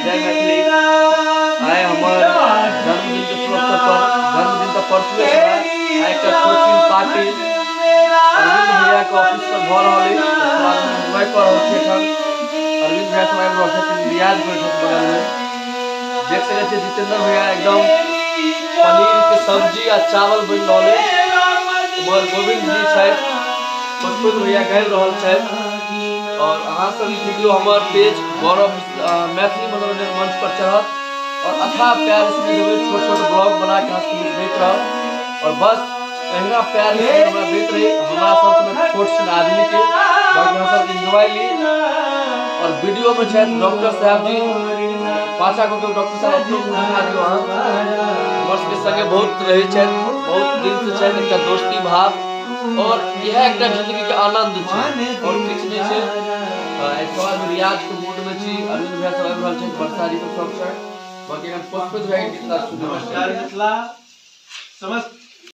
जय मैथिली। आइ हमर जन्मदिन के शुभ अवसर पर, जन्मदिन तऽ परसुए छलै, आइ एकटा छोट छिन पार्टी अरविंद भैया के ऑफिस पर भऽ रहल अछि। तऽ थोड़ा एंजॉय कऽ रहल छी। एखन अरविंद भैया सब आबि रहल छथिन, रियाज करै छथिन बगल में। देख सकै छियै, जितेंद्र भैया एकदम पनीर के सब्जी आ चावल बनि रहल अछि। उम्हर गोविंद जी छथि, पुष्पित भैया गाबि रहल छथि। और अहाँ सब ई वीडियो हमर पेज गौरव मैथिली मनोरंजन मंच पर चढ़त और अथा प्यार स्नेह देबै। छोट छोट ब्लॉग बना के अहाँ सबके बीच दैत रहब और बस एहिना प्यार स्नेह हमरा दैत रही, हमरा सब छोट छिन आदमी के। बाकी अहाँ सब एंजॉय ली। और वीडियो में छथि डॉक्टर साहब जी, पाछा को के डॉक्टर साहब, अपनो मुँह देखा दियौ अहाँ। हमर सबके संगे बहुत रहै छथि, बहुत दिन से छथि, एकटा दोस्ती भाव और इएह एकटा जिंदगी के आनंद छै और किछु नहि छै। आइ सब आदमी रियाज के मूड में छी। अरविंद भैया सब आबि रहल छथि, वर्षा जी सब सब छथि। बाकी एखन पुष्पित भैया के गीत सुनि रहल नमस्कार छी। मिथिला, समस्त